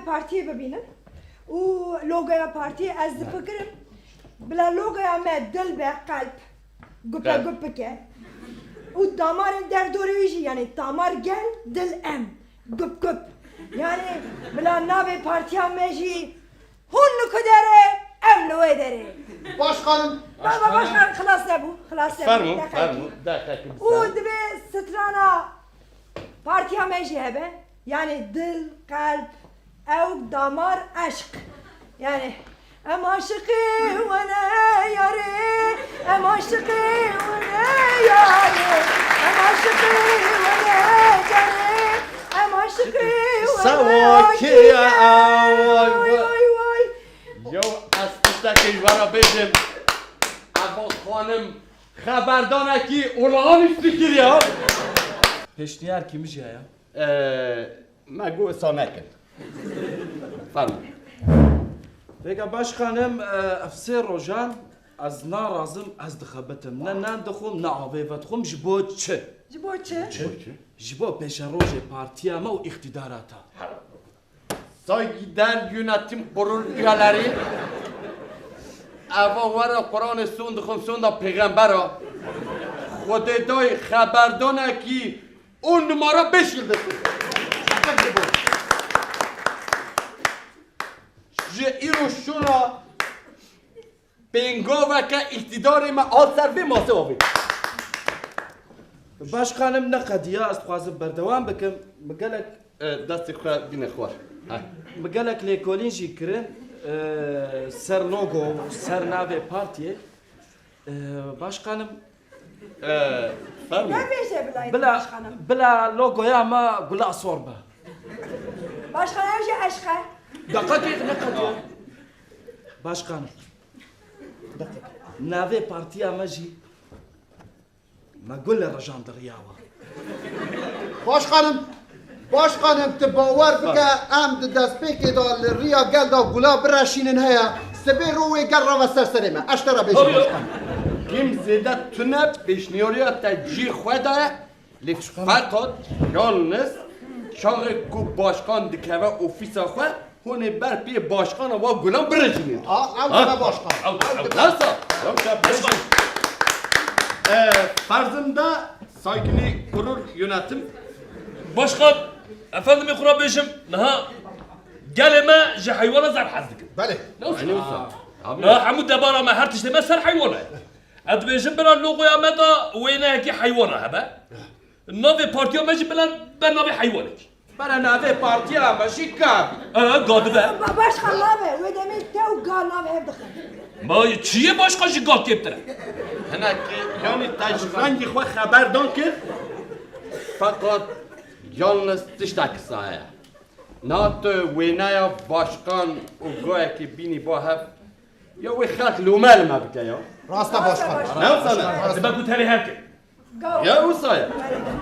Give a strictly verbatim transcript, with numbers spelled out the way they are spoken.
Partiyê bibînin û logoya partiyê ez difikirim bila logoya me dil be, qelb, gupe Qelb. gup bike û damarên derdorê wî jî, yanî damar gel, dil em, gup gup. Yanî bila navê partiya me jî hûn li ku derê, em li wê derê. Başkanım. Baba başkan xilas nebû, xilas nebû. Fermo, Deqekî. fermo, deqekî Û bisan. divê strana partiya me jî hebe. Yanî dil, qelb, ewk, damar, eşq. Yanî em aşiqê we ne yarê, em aşiqê we ne yarê, em aşiqê we ne carê, em aşiqê we ne Sewakê ya, yarê. Vay, vay, vay, vay. vay. Yo, ez tiştekê ji we re bêjim. Eva xanim xeberdanekî olağanüstü kiriye. Pêşniyarkî min jî heye. Ee, me got wisa nekin. Fermo. Vêga başkanim, e, ev sê rojan ez narazim, ez dixebitim. Ne nan dixwim, ne avê vedixwim. Ji bo çi? Ji bo çi? Ji bo çi? Ji bo pêşerojê partiya me û îqtîdara te. Saygıdeğer yönetim kurul üyeleri, eva were Kur'anê son dixwim, son da pêxembera. Xwedê dayê xeberdanekî on numara beş yıldız. Ji îro şûna pêngaveke îktîdarê me hat ser vê masê avê. Başkanim ne qediya, ez dixwazim berdewam bikim. Min gelek E, destê xwe bîne xwar. He. Min gelek lêkolîn jî kirin, e, ser logo, ser navê partiyê. E, başkanim. E, fermo. Ne bêje bilayê Bila, başkanım? bila logoya me gula sor be. Başkanım, ev jî eşq e. Deqekê ne qediya. Başkanım. Deqekê. Navê partiya me jî me gul li rijan diriya we. Başkanım, başkanım, tu bawer bike, em di destpêkê de li riya gel de gula bireşînin heye, sibê ro wê gel reve ser serê me. Ez te re bêjim başkanım. Kim zêde tune pêşniyariya te cî xwe daye, lê feqat yalniz çaxê ku başkan dikeve ofîsa xwe, hûn ê ber pê başkana wa gulan birejînin. A, ew Ha? dibe başkan. Ew, ew, Ew dibe. Nasıl? Yok ya, başkan. Ee, farzında saygılı kurul yönetim. Başkan, efendimê xwe re bêjim, niha gelê me ji heywana zaf hez dikin. Belê. Ne olsun? Aynı olsun. Abi. Niha hemû debara me, her tiştê me ser heywana ye. Ez dibêjim bila logoya me de wêneyekî heywana hebe. Navê partiya me jî bila ber navê heywanekî. Bera navê partiya me jî Ga bî. E, Ga dibe. Ba-, başka navê, wê demê te û Ga nav hev dixin. Ma çi ye başka ji Ga kêmtir e? Hinekî, yanî te ji rengî xwe xeberdan kir. Feqat yalniz tiştek saye. Na tu wêneya başkan û Gayekî bînî ba hev, ya wê xelk lûme li me bike ya. Rast e başkan. Ne wisa ne? Rast e. Dibe ku tevê hev kir. Gaw. Ya wisa ye.